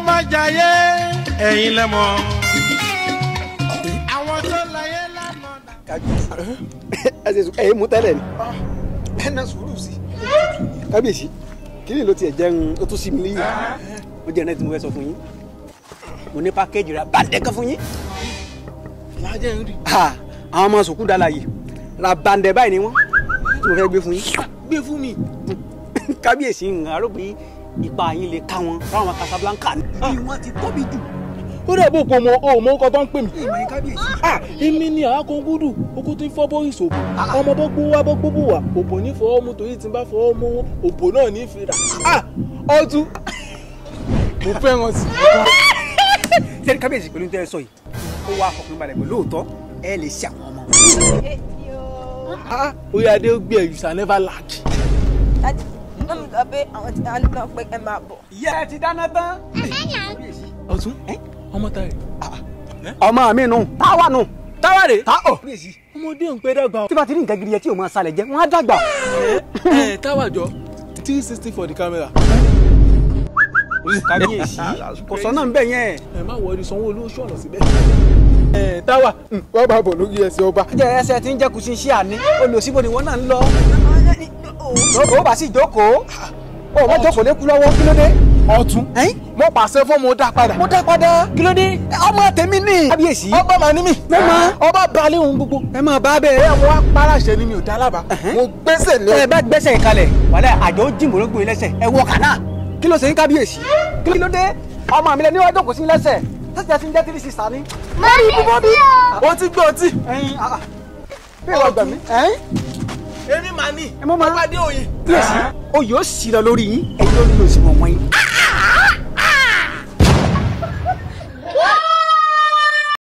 má jayé ẹ̀yin lẹ́mọ̀. Àwọn tó láyé lánàá. Kábíyèsí ẹ mú tẹ́lẹ̀ ni ẹ ná sùúrù sí. Kábíyèsí kí ni ló tiẹ̀ jẹun ó tún sí mi níyì. Mo jẹ́ ẹ̀rẹ́ tí mo fẹ́ sọ fún yín. Mo ní pákéjì rà bàǹdẹ̀ kan fún yín. Lájẹ́ ń rí. Àwọn ọmọ sòkú dala yìí ra bàǹdẹ̀ báyìí ni wọ́n tí mo fẹ́ gbé fún yín. Gbé fún mi. Kábíyèsí ń arógbé ipa yín lè ká wọn ráwọn Casablanca ní. Bí wọ́n ti tóbi jù. Ó dẹ̀ bó pọ̀ mọ́ o mọ́ ọkọ̀ tó ń pè mí. Ìmọ̀ yín kábíyèsí. Èmi ni àákọ́ngúdù oko tó ń fọ́ bóyì sòbò. Ọmọ bọ́ gbó wá bọ́ gbóbò wá òbò ní fọwọ́ mu torí tí n bá fọwọ́ mú wọn òbò náà ní fi rà. Ọtún mo fẹ́ràn sí. Sẹ́ni kábíyèsí pẹ̀lú tẹ́ ẹ sọ yìí ó wá fọkùnrin balẹ̀ pẹ̀lú lóòótọ́ ẹ lè ṣe àwọn ọmọ. Orí adé ó gbé you shall never lack. Daddy, mọ́mí sọ pé àwọn ti dáná pé ẹ máa bọ̀. Ìyá ẹ ti dáná tán. Ọtún ọmọ ta rè. Ọmọ mi nù táwa nù. Táwa rè. Tá ò. Ọmọdé ń pẹ́ dàgbà. Tí bá ti rí nǹkan gidi yẹ tí o máa salẹ̀ jẹ, wọ́n á dàgbà. Ẹ táwa jọ 360 for the camera. Kábíyèsí kò sọ náà ń bẹ̀ yẹn. Ẹ má wọrí Sanwó-Olú ṣọ̀nà síbẹ̀. Ẹ táwa wọ́n bá bọ̀ lórí ẹsẹ̀ ọba. Jẹ́ ẹsẹ̀ tí ń jẹ́ kùsì iṣẹ́ àní olùsíbò ni wọ́n náà ń lọ. Ó bá sì jókòó. Ó má jókòó lékú lọ́wọ́ kí ló dé? Ọ̀tún mo pàṣẹ fún mo dá padà. Mo dá padà. Kí ló dé? Ọmọ tèmi ní. Kábíyèsí. Ọba màá ní mi. Mo mọ. Ọba balẹ̀ ohun gbogbo. Ẹ máa bá bẹ́ẹ̀. Ẹ mo wá paláṣẹ ni mi ò dá lábàá. Mo gbẹ́sẹ̀ lé. Ẹ bá gbẹ́sẹ̀ kalẹ̀ wàlẹ́ àjọ jìnbó ló gbé lẹ́sẹ̀ ẹ wọ kànáà. Kí ló ṣe ń kábíyèsí? Kí ló dé? Ọmọ mi lẹ níwájú kò sí lẹ́sẹ̀. Tẹ́sí ti ń jẹ́ 360 ni. Mọ́mí sí o. Ó ti gbé ọtí. Bí ìwà gbà mí. Èmi màá ní. Ẹ mọ́ máa. Ọba dé òye. Kábíyèsí oyè ó sì lọ lórí yín ẹ̀yin lórí lòsì wọ̀n wọ̀nyí.